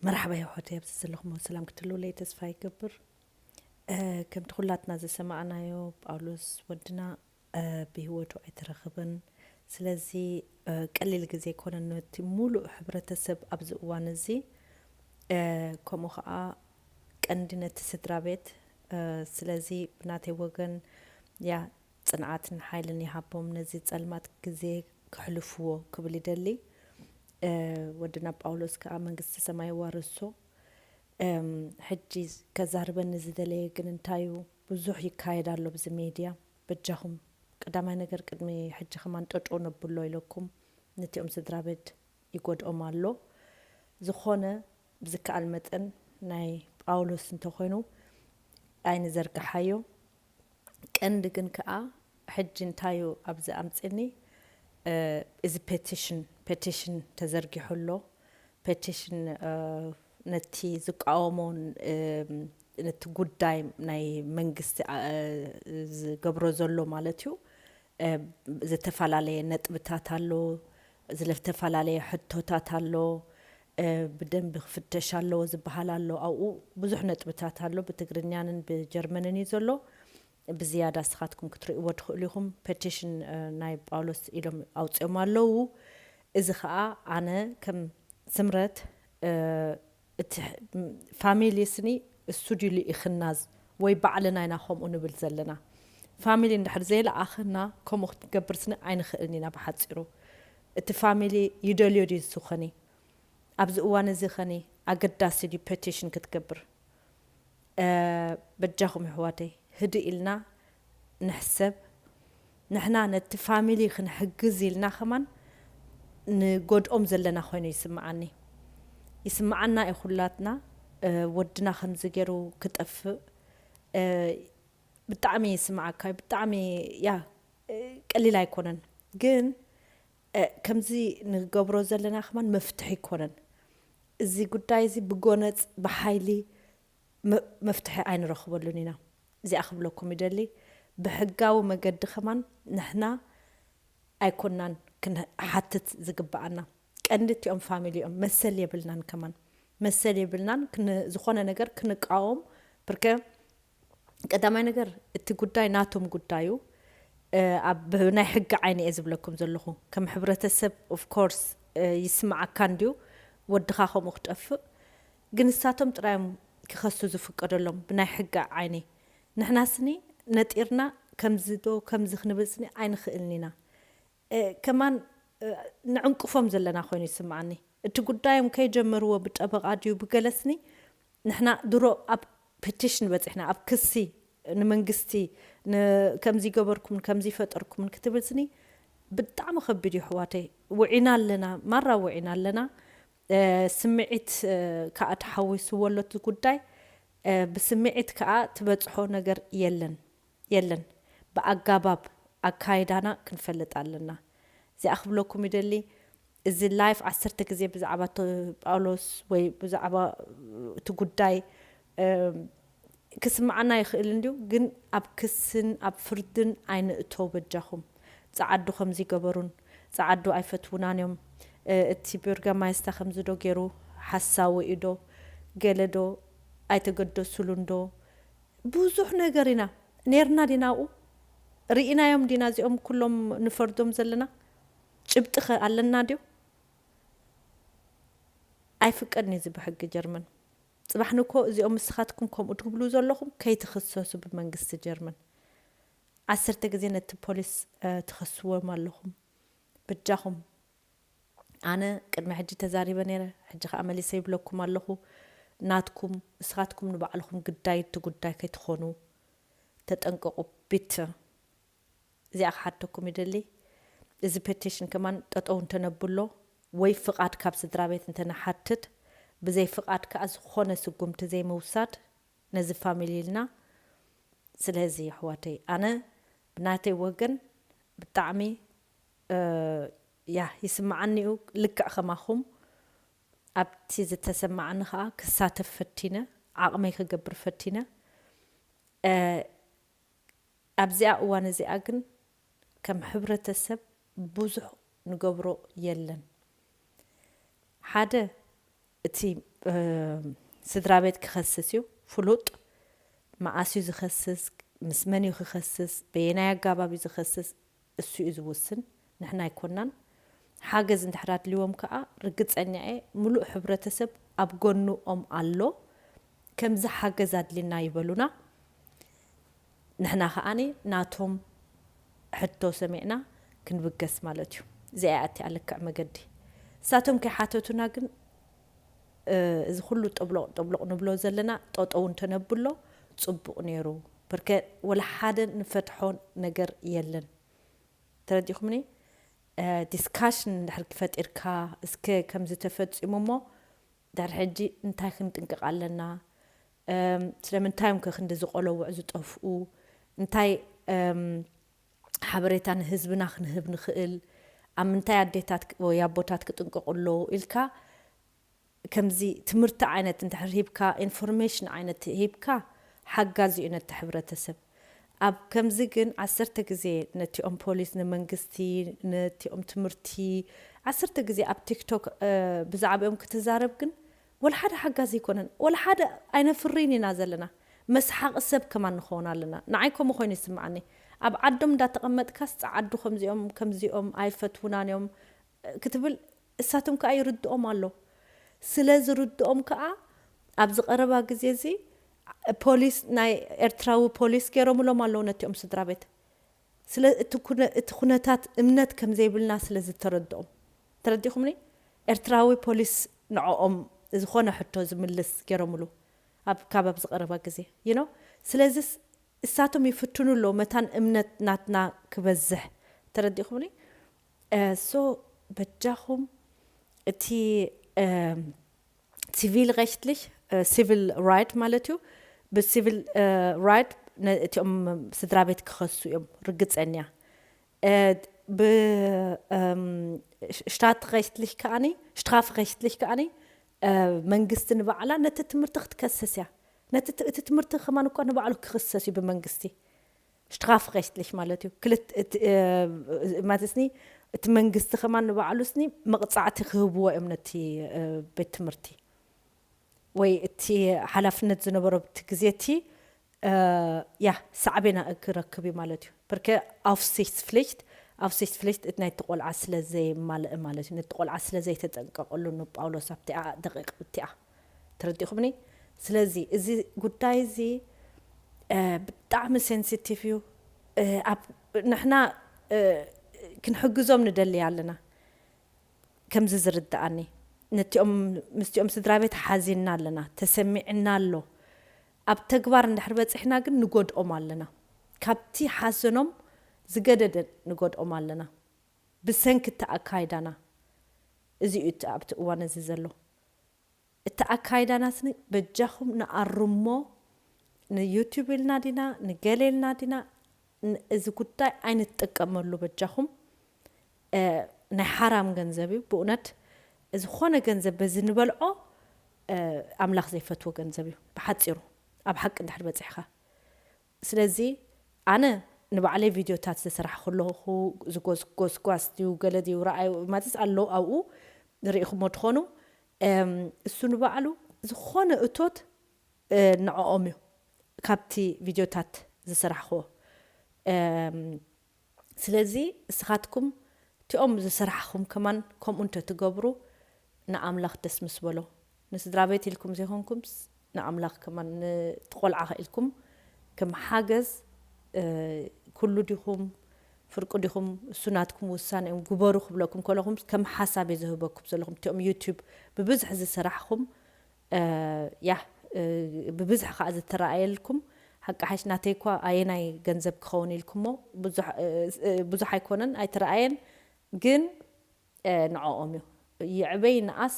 መርሓባ የሕዋተይ፣ ኣብዚ ዘለኹም ሰላም ክትህልውለይ ተስፋ ይገብር። እ፣ ከምቲ ኩላትና ዝሰማዕናዮ፣ ጳውሎስ ወድና፣ እ፣ ብህይወቱ ኣይተረኽበን። ስለዚ፣ እ፣ ቀሊል ግዜ ኣይኮነን ነቲ ሙሉእ ሕብረተሰብ ኣብዚ እዋን እዚ፣ እ፣ ከምኡ ኸዓ ቀንዲ ነቲ ስድራ ቤት። እ፣ ስለዚ ብናተይ ወገን፣ ያ፣ ጽንዓትን ሓይልን ይሃቦም ነዚ ጸልማት ግዜ ከሕልፍዎ ክብል ይደሊ። እ፣ ወድና ጳውሎስ ከኣ መንግስቲ ሰማይ የዋርሶ። እም፣ ሕጂ ከዛርበኒ ዝደለየ ግን እንታይ እዩ፣ ብዙሕ ይካየድ ኣሎ ብዚ ሜድያ። በጃኹም ቀዳማይ ነገር ቅድሚ ሕጂ ከማን ጠጠው ነብሎ ኢለኩም፣ ነቲኦም ስድራ ቤት ይጎድኦም ኣሎ። ዝኾነ ብዝከኣል መጠን ናይ ጳውሎስ እንተኾይኑ ኣይንዘርግሓዮ። ቀንዲ ግን ከኣ ሕጂ እንታይ እዩ ኣብዚ ኣምጽኒ፣ እ፣ እዚ ፔቲሽን፣ ፔቲሽን ተዘርጊሑ ኣሎ። ፔቲሽን፣ እ፣ ነቲ ዝቃወሞ፣ እ፣ ነቲ ጉዳይ ናይ መንግስቲ፣ እ፣ ዝገብሮ ዘሎ ማለት እዩ። እ፣ ዝተፈላለየ ነጥብታት ኣሎ፣ ዝተፈላለየ ሕቶታት ኣሎ፣ እ፣ ብደንቢ ክፍተሽ ኣለዎ ዝበሃል ኣሎ። ኣብኡ ብዙሕ ነጥብታት ኣሎ፣ ብትግርኛንን ብጀርመንን እዩ ዘሎ። ብዝያዳ ንስኻትኩም ክትርእይዎ ትኽእሉ ኢኹም። ፔቲሽን፣ እ፣ ናይ ጳውሎስ ኢሎም ኣውፅኦም ኣለዉ። እዚ ኸዓ ኣነ ከም ስምረት፣ እ፣ እቲ ሕ-፣ ም-፣ ፋሚሊ ስኒ እሱ ድዩ ልኢኽና ዝ-፣ ወይ ባዕልና ኢና ከምኡ ንብል ዘለና። ፋሚሊ እንድሕር ዘይለኣኸና ከምኡ ክትገብር ስኒ ኣይንኽእልን ኢና ብሓፂሩ። እቲ ፋሚሊ ይደልዮ ድዩ ንሱ ኸኒ? ኣብዚ እዋን እዚ ኸኒ ኣገዳሲ ድዩ ፔቲሽን ክትገብር? እ፣ በጃኹም የሕዋተይ፣ ህድእ ኢልና ንሕሰብ። ንሕና ነቲ ፋሚሊ ክንሕግዝ ኢልና ከማን ንጎድኦም ዘለና ኮይኑ ይስምዓኒ። ይስምዓና እዩ ኩላትና። እ፣ ወድና ከምዚ ገይሩ ክጠፍእ፣ እ፣ ብጣዕሚ ይስምዓካ እዩ። ብጣዕሚ፣ ያ፣ እ፣ ቀሊል ኣይኮነን። ግን፣ እ፣ ከምዚ ንገብሮ ዘለና ከማን መፍትሒ ኣይኮነን። እዚ ጉዳይ እዚ ብጎነጽ፣ ብሓይሊ መ-፣ መፍትሒ ኣይንረኽበሉን ኢና። እዚኣ ክብለኩም ይደሊ። ብሕጋዊ መገዲ ከማን ንሕና ኣይኮናን ክንሓትት ዝግብኣና። ቀንዲ እቲኦም ፋሚሊ እዮም። መሰል የብልናን ከማን። መሰል የብልናን ክን-፣ ዝኾነ ነገር ክንቃወም። ብርከ ቀዳማይ ነገር እቲ ጉዳይ ናቶም ጉዳዩ፣ እ፣ ኣብ ናይ ሕጊ ዓይኒ እየ ዝብለኩም ዘለኹ። ከም ሕብረተሰብ፣ ኦፍ ኮርስ፣ እ፣ ይስምዓካ እንድዩ ወድኻ ከምኡ ክጠፍእ። ግን ንሳቶም ጥራዮም ክኸሱ ዝፍቀደሎም ብናይ ሕጊ ዓይኒ። ንሕና ስኒ ነጢርና ከምዚ ዶ ከምዚ ክንብል ስኒ ኣይንኽእልን ኢና። እ፣ ከማን፣ እ፣ ንዕንቅፎም ዘለና ኮይኑ ይስምዓኒ። እቲ ጉዳዮም ከይጀመርዎ ብጠበቓ ድዩ ብገለ ስኒ፣ ንሕና ድሮ ኣብ ፔቲሽን በጺሕና፣ ኣብ ክሲ ንመንግስቲ ን-፣ ከምዚ ገበርኩምን ከምዚ ፈጠርኩምን ክትብል ስኒ ብጣዕሚ ከቢድ እዩ ኣሕዋተይ። ውዒና ኣለና፣ ማራ ውዒና ኣለና። እ፣ ስምዒት፣ እ፣ ከኣ ተሓዊስዎ ኣሎ እቲ ጉዳይ። እ፣ ብስምዒት ከኣ ትበጽሖ ነገር የለን፣ የለን። ብኣጋባብ ኣካይዳና ክንፈልጥ ኣለና። እዚኣ ክብለኩም ይደሊ፣ እዚ ላይፍ ዓሰርተ ግዜ ብዛዕባ ተ-፣ ጳውሎስ ወይ ብዛዕባ እቲ ጉዳይ፣ እ፣ ክስምዓና ይኽእል እንድዩ፣ ግን ኣብ ክስን ኣብ ፍርድን ኣይንእቶ በጃኹም። ጸዓዱ ከምዚ ገበሩን፣ ጸዓዱ ኣይፈትውናን እዮም፣ እ፣ እቲ በርጋማይስታ ከምዚ ዶ ገይሩ፣ ሓሳዊ እዩ ዶ፣ ገለ ዶ፣ ኣይተገደሱሉን ዶ? ብዙሕ ነገር ኢና፣ ኔርና ዲና ኣብኡ? ርኢናዮም ዲና እዚኦም ኩሎም ንፈርዶም ዘለና? ጭብጢ ኸ ኣለና ድዩ? ኣይፍቀድን እዩ እዚ ብሕጊ ጀርመን። ጽባሕ ንኮ እዚኦም ንስኻትኩም ከምኡ ትብሉ ዘለኹም ከይትኽሰሱ ብመንግስቲ ጀርመን። ዓሰርተ ግዜ ነቲ ፖሊስ፣ እ፣ ትኸስዎም ኣለኹም። በጃኹም። ኣነ ቅድሚ ሕጂ ተዛሪበ ነይረ፣ ሕጂ ኸኣ መሊሰ ይብለኩም ኣለኹ። ናትኩም፣ ንስኻትኩም ንባዕልኹም ግዳይ እቲ ጉዳይ ከይትኾኑ ተጠንቀቑ። ቢተ። እዚኣ ክሓተኩም ይደሊ። እዚ ፔቲሽን ከማን ጠጠው እንተነብሎ ወይ ፍቓድ ካብ ስድራ ቤት እንተነሓትት፣ ብዘይ ፍቓድ ከኣ ዝኾነ ስጉምቲ ዘይምውሳድ ነዚ ፋሚሊ ኢልና። ስለዚ ኣሕዋተይ፣ ኣነ ብናተይ ወገን ብጣዕሚ፣ እ፣ ያ፣ ይስምዓኒ እዩ። ልክዕ ከማኹም ኣብቲ ዝተሰማዓኒ ከኣ ክሳተፍ ፈቲነ፣ ዓቕመይ ክገብር ፈቲነ። እ፣ ኣብዚኣ እዋን እዚኣ ግን ከም ሕብረተሰብ ብዙሕ ንገብሮ የለን። ሓደ፣ እቲ ስድራ ቤት ክኸስስ እዩ ፍሉጥ። መኣስ እዩ ዝኸስስ፣ ምስ መን እዩ ክኸስስ፣ በየናይ ኣጋባብ እዩ ዝኸስስ፣ እሱ እዩ ዝውስን፣ ንሕና ኣይኮናን። ሓገዝ እንድሕር ኣድልዎም ከዓ ርግፀኛ እየ ምሉእ ሕብረተሰብ ኣብ ጎንኦም ኣሎ። ከምዚ ሓገዝ ኣድልና ይበሉና፣ ንሕና ከዓኒ ናቶም ሕቶ ሰሚዕና ክንብገስ ማለት እዩ። እዚኣ እያ እቲኣ ልክዕ መገዲ። እሳቶም ከይሓተቱና ግን እዚ ኩሉ ጥብሎቕ ጥብሎቕ ንብሎ ዘለና ጠጠው እንተነብሎ ፅቡቕ ነይሩ። ብርከ ወላ ሓደ ንፈትሖ ነገር የለን። ተረዲኹምኒ? ዲስካሽን እንድሕር ፈጢርካ እስከ ከምዚ ተፈፂሙ እሞ ድሕሪ ሕጂ እንታይ ክንጥንቅቕ ኣለና? ስለምንታይ እዮም ከ ክንዲ ዝቆለውዕ ዝጠፍኡ? እንታይ ሓበሬታ ንህዝብና ክንህብ ንኽእል? ኣብ ምንታይ ኣዴታት ወይ ኣቦታት ክጥንቀቑ ኣለዉ ኢልካ ከምዚ ትምህርቲ ዓይነት እንድሕር ሂብካ፣ ኢንፎርሜሽን ዓይነት ሂብካ ሓጋዚ እዩ ነቲ ሕብረተሰብ። ኣብ ከምዚ ግን ዓሰርተ ግዜ ነቲኦም ፖሊስ ንመንግስቲ፣ ነቲኦም ትምህርቲ ዓሰርተ ግዜ ኣብ ቲክቶክ ብዛዕባኦም ክትዛረብ ግን ወላ ሓደ ሓጋዚ ኣይኮነን። ወላ ሓደ ኣይነፍርይን ኢና ዘለና። መስሓቂ ሰብ ከማን ንኸውን ኣለና። ንዓይ ከምኡ ኮይኑ ይስምዓኒ። ኣብ ዓዶም እንዳተቐመጥካስ ጸዓዱ ከምዚኦም ከምዚኦም ኣይፈትውናን እዮም ክትብል እሳቶም ከኣ ይርድኦም ኣሎ። ስለ ዝርድኦም ከኣ ኣብዚ ቀረባ ግዜ እዚ ፖሊስ ናይ ኤርትራዊ ፖሊስ ገይሮምሎም ኣለዉ ነቲኦም ስድራ ቤት። ስለ እቲ ኩነ- እቲ ኩነታት እምነት ከም ዘይብልና ስለ ዝተረድኦም ተረዲኹምኒ። ኤርትራዊ ፖሊስ ንዕኦም ዝኾነ ሕቶ ዝምልስ ገይሮምሉ ኣብ ካብ ኣብዚ ቀረባ ግዜ you know። ስለዚስ እሳቶም ይፍትኑ ኣለዉ መታን እምነት ናትና ክበዝሕ ተረዲኹምኒ። ሶ በጃኹም እቲ civil rechtlich civil right ማለት እዩ። ብሲቪል ራይት እቲኦም ስድራ ቤት ክኸሱ እዮም ርግፀኛ። ብሽታት rechtlich ከዓኒ ሽትራፍ rechtlich ከዓኒ መንግስቲ ንባዕላ ነቲ ትምህርቲ ክትከስስ እያ። ነቲ እቲ ትምህርቲ ከማን እኳ ንባዕሉ ክኽሰስ እዩ ብመንግስቲ። ሽትራፍ rechtlich ማለት እዩ። ክልት ማለትስኒ እቲ መንግስቲ ከማን ንባዕሉስኒ መቕፃዕቲ ክህብዎ እዮም ነቲ ቤት ትምህርቲ ወይ እቲ ሓላፍነት ዝነበሮ እቲ ግዜ እቲ ያ ሳዕቤና ክረክብ እዩ ማለት እዩ። ብርከ ኣፍሲችትፍሊክት ኣፍሲችትፍሊክት እቲ ናይቲ ቆልዓ ስለ ዘይማልእ ማለት እዩ። ነቲ ቆልዓ ስለ ዘይተጠንቀቀሉ ንጳውሎስ ኣብቲኣ ደቂቕ ብቲኣ ተረዲኹምኒ። ስለዚ እዚ ጉዳይ እዚ ብጣዕሚ ሴንሲቲቭ እዩ። ንሕና ክንሕግዞም ንደሊ ኣለና። ከምዚ ዝርድኣኒ ነቲኦም ምስቲኦም ስድራ ቤት ሓዚንና ኣለና፣ ተሰሚዕና ኣሎ። ኣብ ተግባር እንድሕር በፂሕና ግን ንጎድኦም ኣለና። ካብቲ ሓዘኖም ዝገደደ ንጎድኦም ኣለና ብሰንኪ እቲ ኣካይዳና። እዚ እዩ እቲ ኣብቲ እዋን እዚ ዘሎ። እቲ ኣካይዳናስኒ በጃኹም ንኣርሞ። ንዩቱብ ኢልና ዲና ንገለ ኢልና ዲና እዚ ጉዳይ ኣይንጥቀመሉ በጃኹም። ናይ ሓራም ገንዘብ እዩ ብእውነት። ዝኾነ ገንዘብ በዚ ንበልዖ ኣምላኽ ዘይፈትዎ ገንዘብ እዩ ብሓፂሩ። ኣብ ሓቂ እንድሕር በፂሕካ ስለዚ ኣነ ንባዕለይ ቪድዮታት ዝሰራሕኩ ኣለኹ። ዝጎስጓስ ድዩ ገለ ድዩ ረኣዩ ማለት ኣለዉ ኣብኡ ዝርኢኹሞ ትኾኑ። እሱ ንባዕሉ ዝኾነ እቶት ንዕኦም እዩ ካብቲ ቪድዮታት ዝሰራሕክዎ። ስለዚ እስኻትኩም እቲኦም ዝሰራሕኹም ከማን ከምኡ እንተትገብሩ ንኣምላኽ ደስ ምስ በሎ። ንስድራ ቤት ኢልኩም ዘይኮንኩምስ ንኣምላኽ ከማን ንትቆልዓ ኢልኩም ከም ሓገዝ ኩሉ ዲኹም ፍርቁ ዲኹም እሱ ናትኩም ውሳነ እዮም ግበሩ ክብለኩም ከለኹም ከም ሓሳብ እየ ዝህበኩም ዘለኹም እቲኦም ዩቱብ ብብዝሒ ዝሰራሕኹም ያ ብብዝሒ ከዓ ዝተረኣየልኩም ሓቂ ሓሽ ናተይ እኳ ኣየናይ ገንዘብ ክኸውን ኢልኩሞ ብዙሕ ኣይኮነን ኣይተረኣየን ግን ንዕኦም እዩ ይዕበይ ንኣስ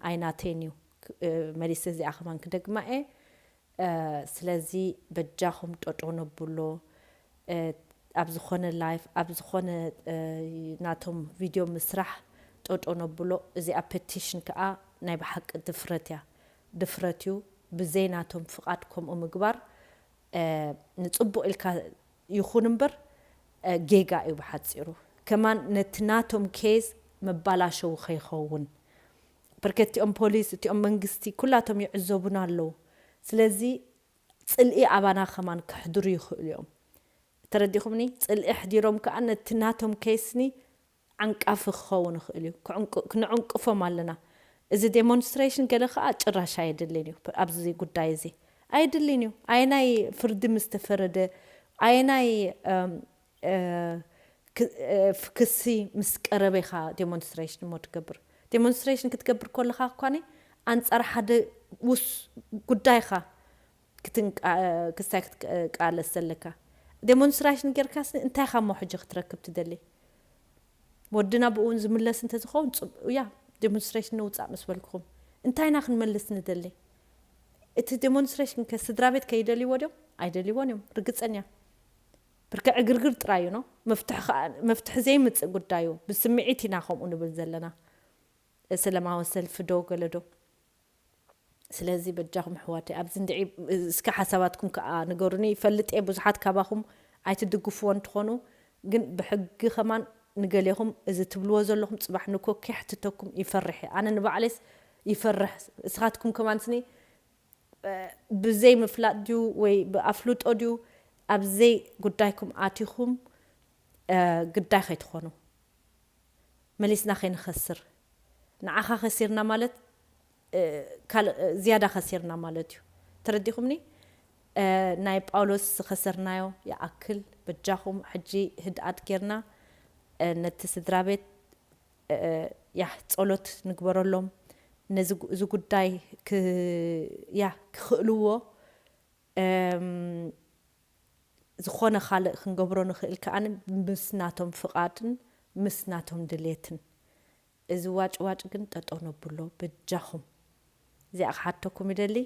ኣይናተይን እዩ መሊሰ እዚኣ ከማን ክደግማ እየ ስለዚ በጃኹም ጦጦ ነብሎ ኣብ ዝኾነ ላይፍ ኣብ ዝኾነ ናቶም ቪድዮ ምስራሕ ጦጦ ነብሎ እዚኣ ፔቲሽን ከዓ ናይ ብሓቂ ድፍረት እያ ድፍረት እዩ ብዘይ ናቶም ፍቓድ ከምኡ ምግባር ንፅቡቕ ኢልካ ይኹን እምበር ጌጋ እዩ ብሓፂሩ ከማን ነቲ ናቶም ኬዝ መባላሸዊ ከይኸውን ብርከቲኦም ፖሊስ እቲኦም መንግስቲ ኩላቶም ይዕዘቡና ኣለዉ። ስለዚ ፅልኢ ኣባና ከማን ከሕድሩ ይኽእሉ እዮም። ተረዲኹምኒ? ፅልኢ ኣሕዲሮም ከዓ ነቲ ናቶም ኬስኒ ዓንቃፊ ክኸውን ይኽእል እዩ። ክንዕንቅፎም ኣለና። እዚ ዴሞንስትሬሽን ገለ ከዓ ጭራሽ ኣየድልን እዩ። ኣብዚ ጉዳይ እዚ ኣየድልን እዩ። ኣየናይ ፍርዲ ምስ ተፈረደ ኣየናይ ክሲ ምስ ቀረበ ኢኻ ዴሞንስትሬሽን እሞ ትገብር? ዴሞንስትሬሽን ክትገብር ከለኻ እኳኒ ኣንፃር ሓደ ውስ ጉዳይኻ ክስታይ ክትቃለስ ዘለካ። ዴሞንስትሬሽን ጌርካስ እንታይ ኢኻ እሞ ሕጂ ክትረክብ ትደሊ? ወድና ብእውን ዝምለስ እንተዝኸውን ያ ዴሞንስትሬሽን ንውፃእ ምስ በልክኹም እንታይ ኢና ክንመልስ ንደሊ? እቲ ዴሞንስትሬሽን ከ ስድራ ቤት ከይደልይዎ ድዮም? ኣይደልይዎን እዮም ርግፀኛ። ብርከ ዕግርግር ጥራይ እዩ ነው መፍትሒ ዘይምፅእ ጉዳዩ። ብስምዒት ኢና ከምኡ ንብል ዘለና። ሰለማዊ ሰልፊ ዶ ገለ ዶ? ስለዚ በጃኹም ኣሕዋተይ ኣብዚ እንድዒ እስኪ ሓሳባትኩም ከዓ ንገሩኒ። ይፈልጥ እየ ብዙሓት ካባኹም ኣይትድግፍዎ እንትኾኑ፣ ግን ብሕጊ ከማን ንገሌኹም እዚ ትብልዎ ዘለኹም ፅባሕ ንኮ ከሕትተኩም ይፈርሕ እየ። ኣነ ንባዕለይስ ይፈርሕ። እስኻትኩም ከማን ስኒ ብዘይ ምፍላጥ ድዩ ወይ ብኣፍልጦ ድዩ ኣብዘይ ጉዳይኩም ኣቲኹም ግዳይ ከይትኾኑ መሊስና ከይንኸስር። ንዓኻ ከሲርና ማለት ዝያዳ ከሲርና ማለት እዩ። ተረዲኹምኒ? ናይ ጳውሎስ ዝኸሰርናዮ ይኣክል በጃኹም ሕጂ ህድኣት ጌርና ነቲ ስድራ ቤት ያ ጸሎት ንግበረሎም። ነዚ እዚ ጉዳይ ያ ክኽእልዎ ዝኾነ ካልእ ክንገብሮ ንኽእል ከኣ ምስ ናቶም ፍቓድን ምስ ናቶም ድሌትን። እዚ ዋጭ ዋጭ ግን ጠጠው ነብሎ በጃኹም። እዚኣ ክሓተኩም ይደሊ።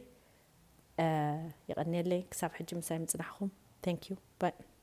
የቐንየለይ ክሳብ ሕጂ ምሳይ ምጽናሕኩም። Thank you. Bye.